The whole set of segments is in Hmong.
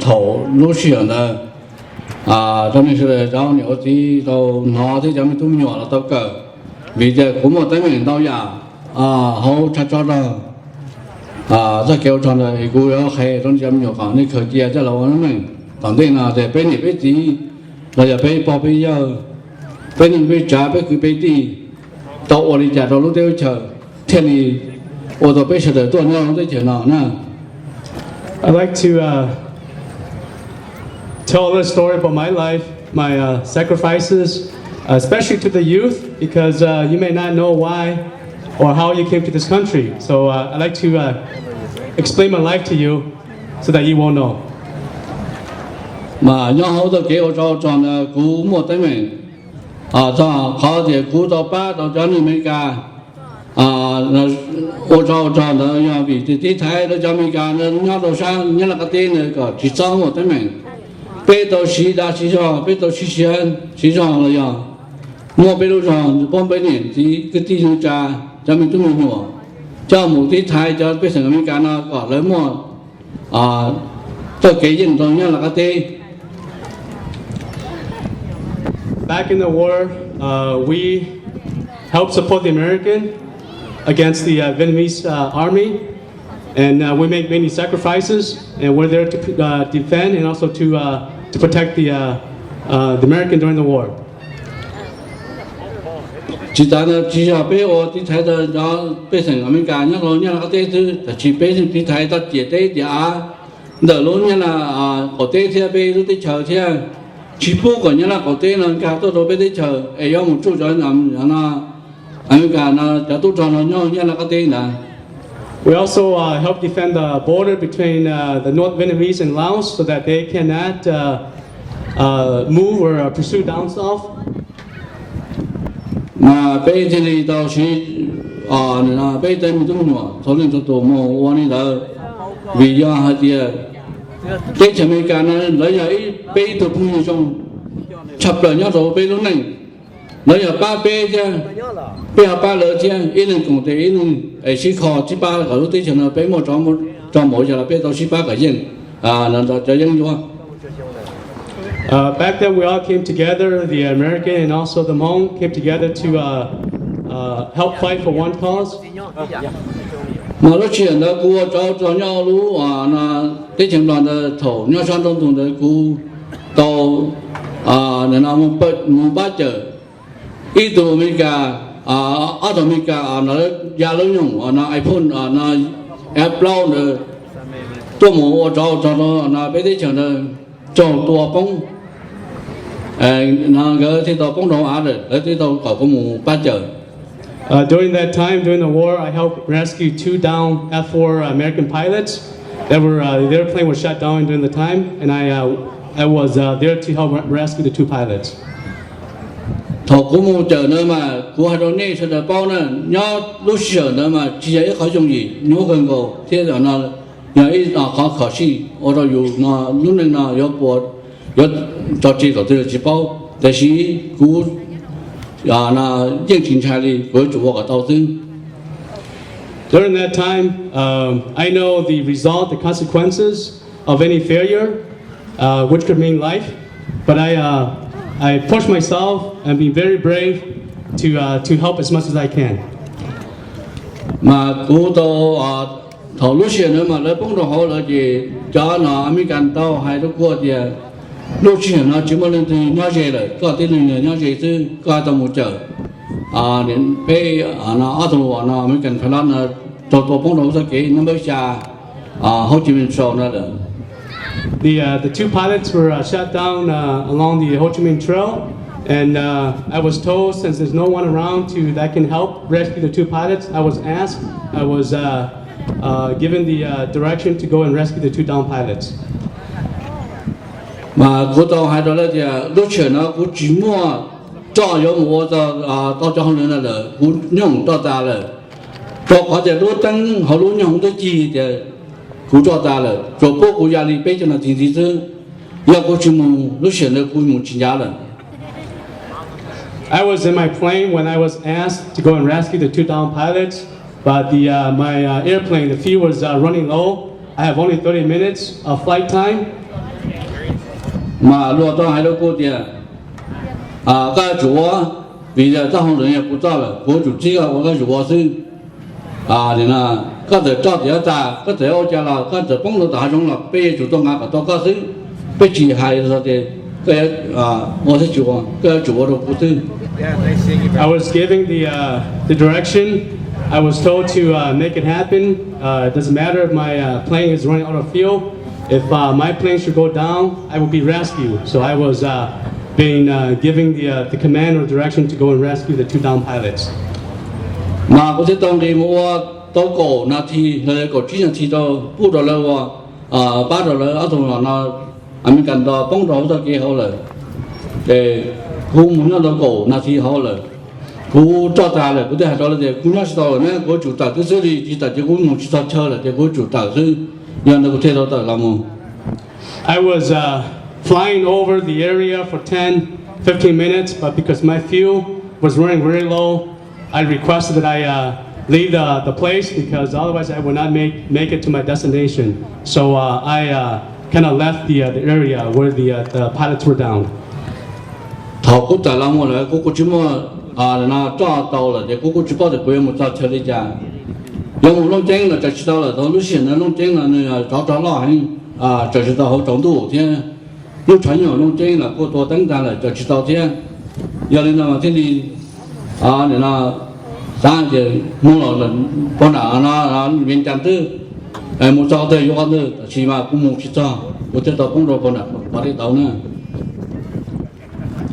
thaum lub sij hawm ntawd rau nej sawv daws cov niam ua txiv tau hnov thiab cov me tub me nyuam los tau kawm, vim tias kuv muaj teeb meem ntau yam hauv tshaj tsov rog txoj kev ua rog ntawd es kuv yuav qhia rau nej cov me nyuam kom nej khaws cia coj los ua neej meem tom ntej no tias peb niam peb txiv los yog peb pog peb yawg, peb neej peb tsav peb kwv peb tij tau ua li cas rau lub teb lub chaws thiaj li ua tau peb sawv daws tuaj nyob lub teb chaws no na. I'd like to uh, tell a little story about my life, my uh, sacrifices, uh, especially to the youth, because uh, you may not know why or how you came to this country. So uh, I'd like to uh, explain my life to you so that you won't know. Mas nyob hauv txoj kev ua tsov ua rog ntawd kuv muaj teeb meem txog qhov tias kuv tau pab rau cov neeg Amelikas ua tsov ua rog ntawd yog vim tiv thaiv rau cov Amelikas nyob rau sab Nyab Laj qab teb ntawd kom tsis txhob muaj teeb meem. Peb tau siv dag siv zog, peb tau siv siab siv zog los yog muab peb lub zog, pab peb niam txiv kwv tij neej tsa, cov me tub me nyuam coj mus tiv thaiv cov pej xeem Amelikas no kom lawv muaj txoj kev yeej rau Nyab Laj qab teb. Back in the war, uh, we helped support the American against the uh, Vietnamese uh, army, and uh, we made many sacrifices, and we're there to uh, defend and also to uh, to protect the uh, uh, the American during the war. Tsis tas ntawd tsis yog peb ua tiv thaiv rau cov pej xeem Amelikas nyob rau Nyab Laj qab teb xwb, tab sis peb tiv thaiv txoj ciam teb ciam av ntawm lub Nyab Laj qaum teb thiab peb lub teb chaws thiab tsis pub kom Nyab Laj qaum teb no nkag tuaj rau peb teb chaws es yuav mus tsuj cov Amelikas no cov tub rog no nyob Nyab Laj qab teb ntawd. We also uh, help defend the border between uh, the North Vietnamese and Laos so that they cannot uh, uh, move or uh, pursue down south. Mas peb thiaj li tau siv peb tej me tub me nyuam txhua leej txhua tus mus ua li ntawd, vim yog hais tias teb chaws Amelikas no lawv yog peb ib tug phooj ywg zoo tshaj plaws nyob rau peb lub neej. Lawv yog pab peb thiab, peb ho pab lawv thiab, ib leeg koom tes ib leeg es sib kho sib pab kom lub teb chaws no peb muaj tso npaum yog los peb tau sib pab kom yeej cov yeeb ncuab. Uh, back then, we all came together, the American and also the Hmong came together to uh, uh, help fight for one cause. Mas lub sij hawm ntawd kuv ua tsov rog nyob lub teb chaws Nplog ntawd thaum nyob sab nraub ntug ntawd kuv tau mus pab cawm ib tug Amelikas, ob tug Amelikas ya lub nyoog no iPhone no F plaub ntawd tuaj mus ua tsov ua rog rau no peb teb chaws ntawd raug tua poob. No nkawd thiaj tau poob rau av lawm, lawv thiaj tau kom kuv mus pab cawm. Uh, during that time, during the war, I helped rescue two down F four American pilots. They were, uh, their plane was shot down during the time, and I, uh, I was uh, there to help re- rescue the two pilots. Thaum kuv mus cawm ntawd mas kuv hais rau nej sawv daws paub na, nyob lub sij hawm ntawd mas tsis yog ib qhov yooj yim nyuaj kawg nkaus thiab no yog ib qhov kho siab ua rau yus no lub neej no yuav puas yuav tso tseg thaum twg los tsis paub, tiam sis kuv yeej tsis ntshai li, kuv yuav tsum ua kom tau xwb. During that time, um, I know the result, the consequences of any failure, uh, which could mean life. But I, uh, I push myself and be very brave to, uh, to help as much as I can. Mas kuv tau thaum lub sij hawm ntawd mas lawv poob rau hauv lawm ces cov no Amelikas tau hais rau kuv tias lub sij hawm no tsis muaj leej twg nyob ze lawm, koj tib leeg nyob ze xwb, koj tau mus cawm peb no ob tug no Amelikas pilot no raug tua poob rau txoj kev nyob npawb xya Ho Chi Minh Trail no lawm. The, uh, the two pilots were uh, shot down uh, along the Ho Chi Minh Trail, and uh, I was told since there's no one around to that can help rescue the two pilots, I was asked, I was uh, uh, given the uh, direction to go and rescue the two down pilots. Mas kuv tau hais rau lawv tias lub sij hawm no kuv tsis muaj roj yuav mus ua tau cov hauj lwm no lawm, kuv nyooj roj tas lawm, rau qhov tias lub teeb hauv lub nyoog twb cig tias kuv roj tas lawm, tsuas pub kuv ya li peb caug nas this ntxiv xwb. Yog kuv tsis mus lub sij hawm ntawd kuv mus tsis ncav lawm. I was in my plane when I was asked to go and rescue the two down pilots, but the uh, my uh, airplane, the fuel was uh, running low. I have only thirty minutes of flight time. Mas luag tau hais rau kuv tias, koj yuav tsum ua, vim yog txoj hau ntawd yog kuv txoj lawm, kuv yuav tsum txib koj ua, koj yuav tsum ua xwb. Koj txawm roj tiav tas, koj txawm ua cas los, koj txawm poob rau tom hav zoov los peb yuav tsum tuaj nqa kom tau koj xwb. Peb tsis hais tias koj ua thiab tsis ua, koj yuav tsum ua rau kuv xwb. I was given the uh, the direction. I was told to uh, make it happen. Uh, it doesn't matter if my uh, plane is running out of fuel. If uh, my plane should go down, I will be rescued. So I was uh, being uh, given the, uh, the command or direction to go and rescue the two downed pilots. Mas kuv thiaj tau nqis mus ua tau kaum nas this los yog kaum tsib nas this rau pub rau lawv ua, pab rau lawv ob tug no, Amelikas nto poob rau hauv txoj kev hauv lawm. Ces kuv mus nyob tau kaum nas this hauv lawm, kuv roj tas lawm, kuv thiaj hais rau lawv tias kuv nyob tsis tau lawm na, kuv yuav tsum tawm twb xwb li, tsis tawm ces kuv mus tsis txog chaw lawm ces kuv yuav tsum tawm xwb. Yog ntawd kuv thiaj tau tawm los mus. I was uh, flying over the area for ten, fifteen minutes, but because my fuel was running very low, I requested that I uh, leave the, the place because otherwise I would not make, make it to my destination. So uh, I uh, kind of left the, uh, the area where the, uh, the pilots were down. Thaum kuv tawm los mus lawm kuv kuj tsis muaj roj tau lawm ces kuv kuj tsis paub tias kuv yuav mus txog chaw li cas. Yuav mus Looj Ceeb los tawm tsis tau lawm, thaum lub sij hawm ntawd Looj Ceeb no nws yog tsov rog loj heev, tawm tsis tau hauv tsaus ntuj thiab. Lub tshav nyuj Looj Ceeb los kuj tua teeb tag lawm, tawm tsis tau thiab. Yog li no mas thiaj li, nim no xav tias mus los pog nram no, Vias Cas twb mus txog twg yuav qhov ntawd, tab sis mas kuv mus tsis txog, kuv thiaj tau poob rau pog nram pov tej tauv na.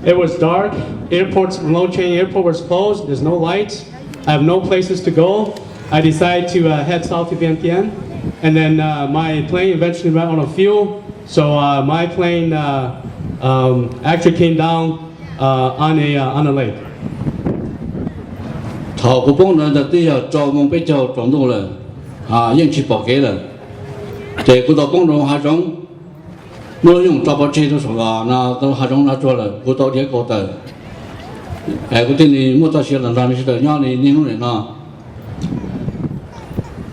It was dark. Airports, Longcheng Airport was closed. There's no lights. I have no places to go. I decided to uh, head south to Vientiane. And then uh, my plane eventually ran out of fuel. So uh, my plane uh, um, actually came down uh, on, a, uh, on a lake. Thaum kuv poob ntawd ntawd twb yog rau moos peb caug tsaus ntuj lawm, yeej tsis pom kev lawm. Ces kuv tau poob rau hav zoov, muaj lub nyoog tso pov tseg rau saum no, tau hav zoov no tsuag lawm, kuv tau dhia kaus tawm. Kuv thiaj li muaj txoj sia los nrog nej sawv daws nyob li niaj hnub nim no.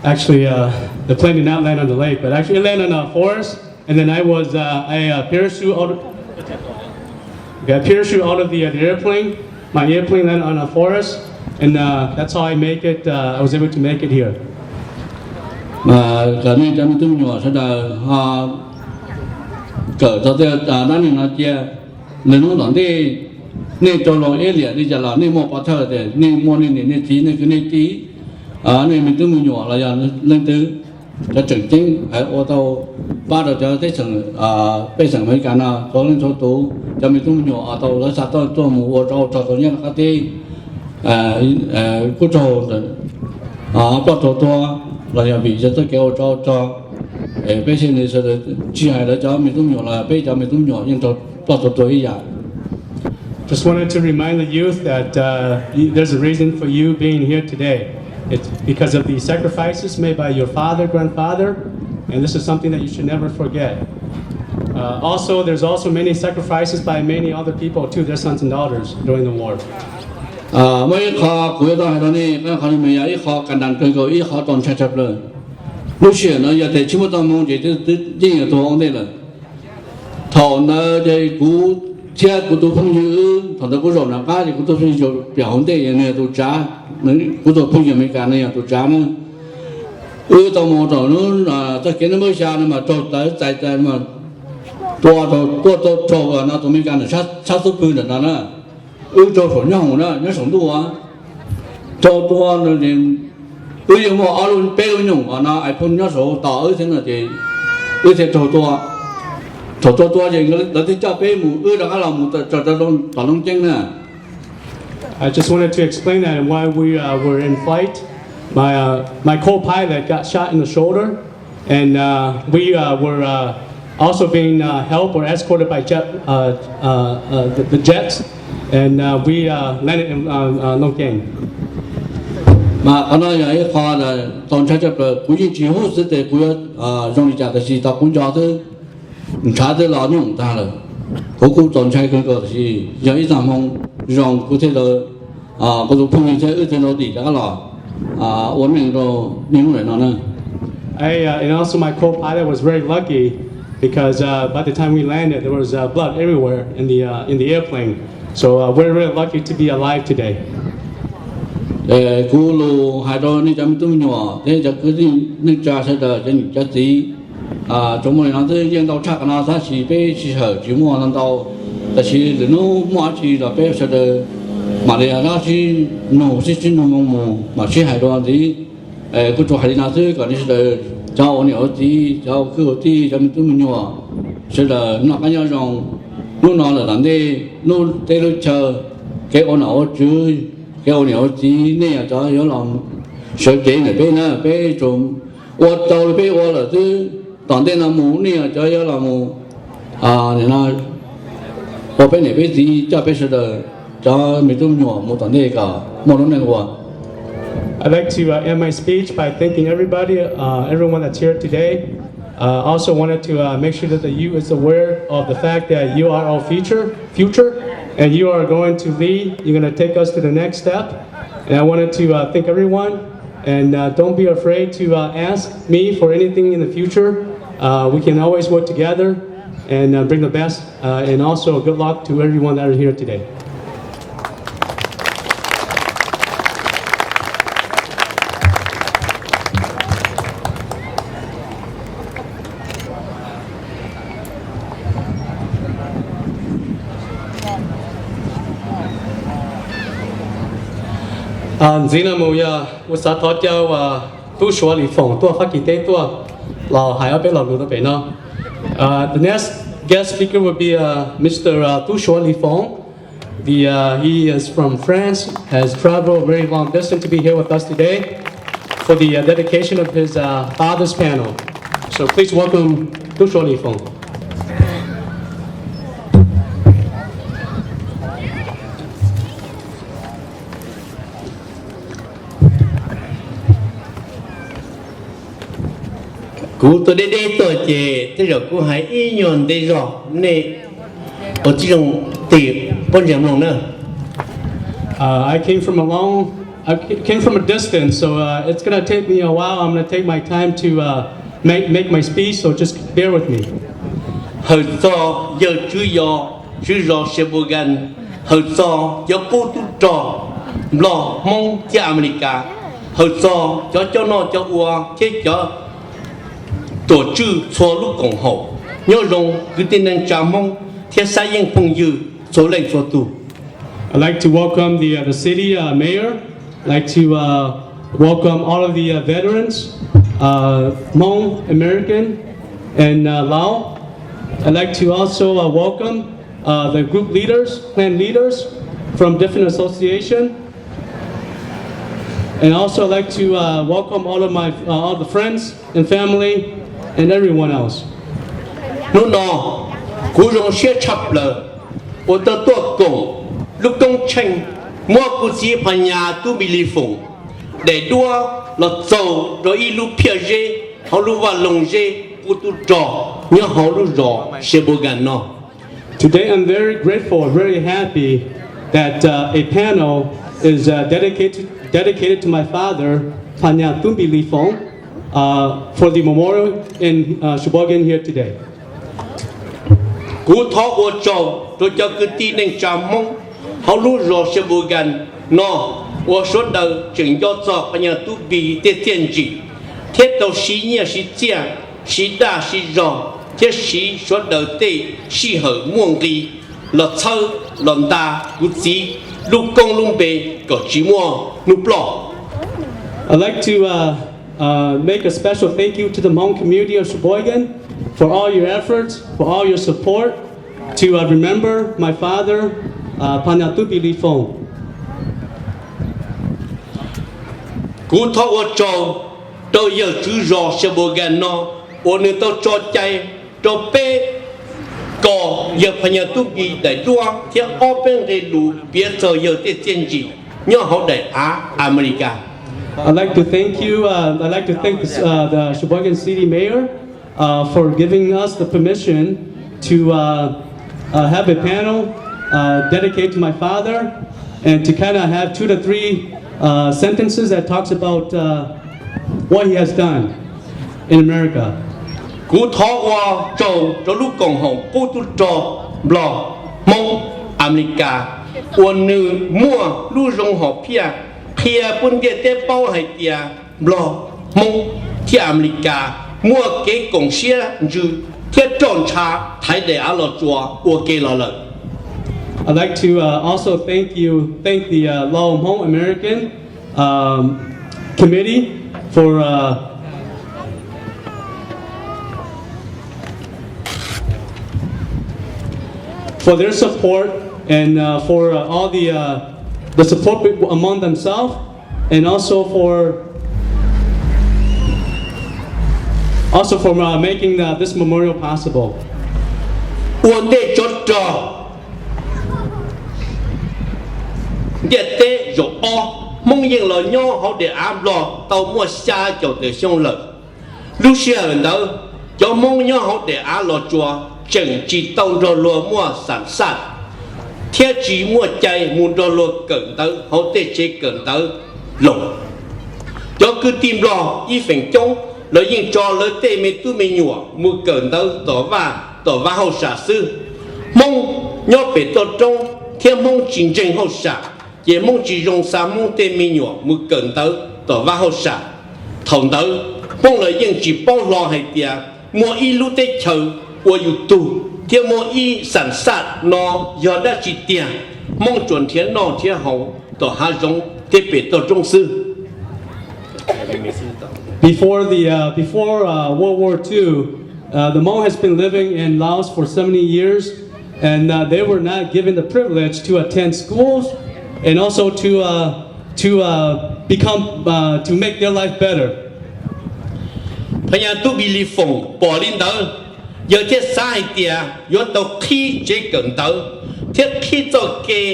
Actually, uh, the plane did not land on the lake, but actually it landed on a forest, and then I was, uh, I uh, parachute out, okay, I parachute out of the, uh, the airplane. My airplane landed on a forest, and uh, that's how I make it. Uh, I was able to make it here. Mas kom nej cov me tub me nyuam sawv daws ho kawm txog tej dab neeg no cia, lwm hnub tom ntej nej rau los ib liam li cas los nej muaj pov thawj tias nej muaj nej niam nej txiv nej kwv nej tij, nej me tub me nyuam los yog leej twg, cov tseem ceeb hais ua tau pab rau cov teb chaws, pej xeem Amelikas no rau leej txhua tus, cov me tub me nyuam tau lawv xa tuaj mus ua tsov ua rog rau nyob qab teb, kuj raug ploj raug tuag los yog vim yog txoj kev ua tsov ua rog. Peb sawv daws tsis hais lawv cov me tub me nyuam los peb cov me tub me nyuam yeej raug ploj raug tuag ib yam. Just wanted to remind the youth that uh, y- there's a reason for you being here today. It's because of the sacrifices made by your father, grandfather, and this is something that you should never forget. Uh, also, there's also many sacrifices by many other people too, their sons and daughters during the war. Muaj ib qho kuv yuav tau hais rau nej, qhov no mas yog ib qho kas das kawg nkaus, ib qho txaus ntshai tshaj plaws. Lub sij hawm no yog tias tsis muaj txoj hmoo ces twb yeej yuav tuag ua ntej lawm. Thaum ntawd ces kuv thiab kuv tus phooj ywg wb, thaum ntawd kuv zaum nram qab ces kuv tus phooj ywg zaum pem hauv ntej, nws yog tus tsav, kuv tus phooj ywg Amelikas nws yog tus tsav na. Wb tau mus rau lub txoj kev nab npawb xya no mas raug tawv txais tas mas tua, tuaj tau raug no tus Amelikas ntawm sab xub pwg ntawm no na. Wb raug saum nyob hoom na, nyob saum ntuj, raug tua, wb yeej muaj ob lub peb lub nyoog no ais phoo nyob saum tos wb thiab no ces wb thiaj raug tua. Thaum tua tua ces lawv thiaj coj peb mus, wb rov qab los mus txog tom Looj Ceeb na. I just wanted to explain that and why we uh, were in flight. My, uh, my co-pilot got shot in the shoulder, and uh, we uh, were uh, also being uh, helped or escorted by jet, uh, uh, uh, the, the jets, and uh, we uh, landed in uh, uh, Longkeng. Mas qhov no yog ib qho txaus ntshai tshaj plaws, kuv yeej tsis hub xwb tes kuv yuav zoo li cas tab sis tau kuv nco xwb, ntshav twb los nyooj tag lawm. Kuv kuj txaus ntshai kawg nkaus tab sis yog ib txoj hmoo zoo kuv thiaj li, kuv tus phooj ywg thiab wb thiaj tau dim rov qab los ua neej rau niaj hnub nim no na. I, uh, and also my co-pilot was very lucky. because uh, by the time we landed, there was uh, blood everywhere in the uh, in the airplane. So uh, we're really lucky to be alive today. Kuv lus hais rau nej cov me tub me nyuam thiab cov kwv tij neej tsa sawv daws, cov niam cov txiv, tsoom muaj li no twb yeej ntau tshaj qhov no tab sis peb sij hawm tsis muaj ntau, tab sis lwm hnub muaj dab tsi los peb sawv daws mam li sib nug sib sib nug moo mus mam sib hais dua ntxiv. Kuv tsuas hais li no xwb kom nej sawv daws, cov ua niam ua txiv, cov ua kwv ua tij, cov me tub me nyuam, sawv daws noj qab nyob zoo. Hnub no lawm tom ntej lub teb lub chaw, kev ua nom ua tswv, kev ua niam ua txiv, nej yog cov yuav los sawv cev ntawm peb na, peb tsuas ua tau li peb ua lawm xwb. Tom ntej no mus nej yog cov yuav los mus ua peb niam peb txiv, coj peb sawv daws cov me tub me nyuam mus tom ntej kom muaj lub neej ua. I'd like to uh, end my speech by thanking everybody, uh, everyone that's here today. Uh, also wanted to uh, make sure that the youth is aware of the fact that you are our future, future, and you are going to lead. You're going to take us to the next step. And I wanted to uh, thank everyone, and uh, don't be afraid to uh, ask me for anything in the future. Uh, we can always work together and uh, bring the best. Uh, and also, good luck to everyone that are here today. Ntxiv no mus yog kuv xav thov caw Tub Suav Lis Foom tuaj Fab Kis teb tuaj los hais ob peb lo lus rau pem no. The next guest speaker will be uh, Mr. Uh, Tub Suav Lis Foom. The, uh, he is from France, has traveled a very long distance to be here with us today for the uh, dedication of his uh, father's panel. So please welcome Tub Suav Lis Foom. Kuv tuaj deb deb tuaj ces tej zaum kuv hais ib nyuag ntej zog, nej ua tib zoo tig pob ntseg mloog na. Uh, I came from a long, I came from a distance, so uh, it's gonna take me a while. I'm gonna take my time to uh, make make my speech, so just bear with me. Hawm txog yawg tswv yos tswv zos Sheboygan, hawm txog cov qub tub rog Nplog, Hmoob thiab Amelikas, hawm txog cov coj noj coj ua thiab cov tuam tswj txhua lub koom haum. Nyob zoo kwv tij neej tsa Hmoob thiab xab yeej phooj ywg txhua leej txhua tus. I'd like to welcome the, uh, the city uh, mayor. I'd like to uh, welcome all of the uh, veterans, uh, Hmong, American, and uh, Lao. I'd like to also uh, welcome uh, the group leaders, clan leaders from different association. And also I'd like to uh, welcome all of my uh, all the friends and family and everyone else. Hnub no kuv zoo siab tshaj plaws uas tau tuaj koom lub koob tsheej muab kuv txiv Phas Nyas Tub Npis Lis Foom daim duab los txaus rau ib lub phiaj zeb hauv lub vaj loog zeb qub tub rog nyob hauv lub zos Sheboygan no. Today I'm very grateful, very happy that uh, a panel is uh, dedicated, dedicated to my father, Phas Nyas Tub Npis Lis Foom, uh, for the memorial in uh, Sheboygan here today. Kuv thov ua tsaug rau cov kwv tij neej tsa Hmoob hauv lub zos Sheboygan no uas sawv daws tseem nco txog Phas Nyas Tub Npis tej txiaj ntsim thiab tau siv nyiaj siv txiaj, siv dag siv zog thiab siv sawv daws tej sij hawm muaj nqis los txhawb los nta kuv txiv lub koob lub npe kom tsis muaj hnub ploj. I'd like to uh, uh, make a special thank you to the Hmong community of Sheboygan for all your efforts, for all your support to uh, remember my father, uh, Phas Nyas Tub Npis Lis Foom. Kuv thov ua tsaug rau yawg tswv zos Sheboygan no uas nws tau tso cai rau peb kos yawg Phas Nyas Tub Npis daim duab thiab ob peb nqe lus piav txog yawg tej txiaj ntsim nyob hauv daim av Amelikas. I'd like to thank you. Uh, I'd like to thank the, uh, the Sheboygan City Mayor uh, for giving us the permission to uh, uh, have a panel uh, dedicated to my father and to kind of have two to three uh, sentences that talks about uh, what he has done in America. Kuv thov ua tsaug rau lub koom haum qub tub rog Nplog, Hmoob, Amelikas uas nws muaj lub zoo hom phiaj qhia pub ntiaj teb paub hais tias Nplog, Hmoob thiab Amelikas muaj kev koom siab ntsws thiab roj ntsha thaiv daim av los tsuas ua ke los lawm. I'd like to uh, also thank you, thank the uh, Lao Hmong American um, Committee for uh, for their support and uh, for uh, all the uh, the support among themselves, and also for also for uh, making uh, this memorial possible. Ua ntej tsov rog ntiaj teb zaum ob, Hmoob yeej los nyob hauv daim av Nplog tau muaj xya caum tawm xyoo lawm. Lub sij hawm ntawd, cov Hmoob nyob hauv daim av los tsuas tseem tsis tau nrog luag muaj xam xaj thiab tsis muaj cai mus nrog luag kawm ntawv hauv tej tsev kawm ntawv Loos. Cov kwv tij Nplog ib feem coob los yeej tso lawv tej me tub me nyuam mus kawm ntawv tom vaj, tom vaj hauj sam xwb. Hmoob nyob pem toj roob thiab Hmoob tsis ntseeg hauj sam, ces Hmoob tsis zoo xa Hmoob tej me nyuam mus kawm ntawv tom vaj hauj sam. Thaum ntawd, Hmoob los yeej tsis paub hlo hais tias muaj ib lub teb chaws ua yus tug thiab muaj ib xam xaj no yog dab tsi tiag. Hmoob tsuas nrhiav noj nrhiav haus tom hav zoov thiab pem toj roob xwb. Before the uh, before uh, World War Two, uh, the Hmong has been living in Laos for seventy years, and uh, they were not given the privilege to attend schools and also to uh, to uh, become uh, to make their life better. Phas nyas tub Npis Lis Foom pom li ntawd, yawg thiaj xav hais tias yuav tau qhib tsev kawm ntawv thiab qhib txoj kev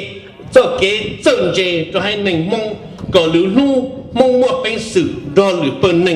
txawj ntse rau haiv neeg Hmoob kom lwm hnub Hmoob muaj peev xwm nrog lwm pawg neeg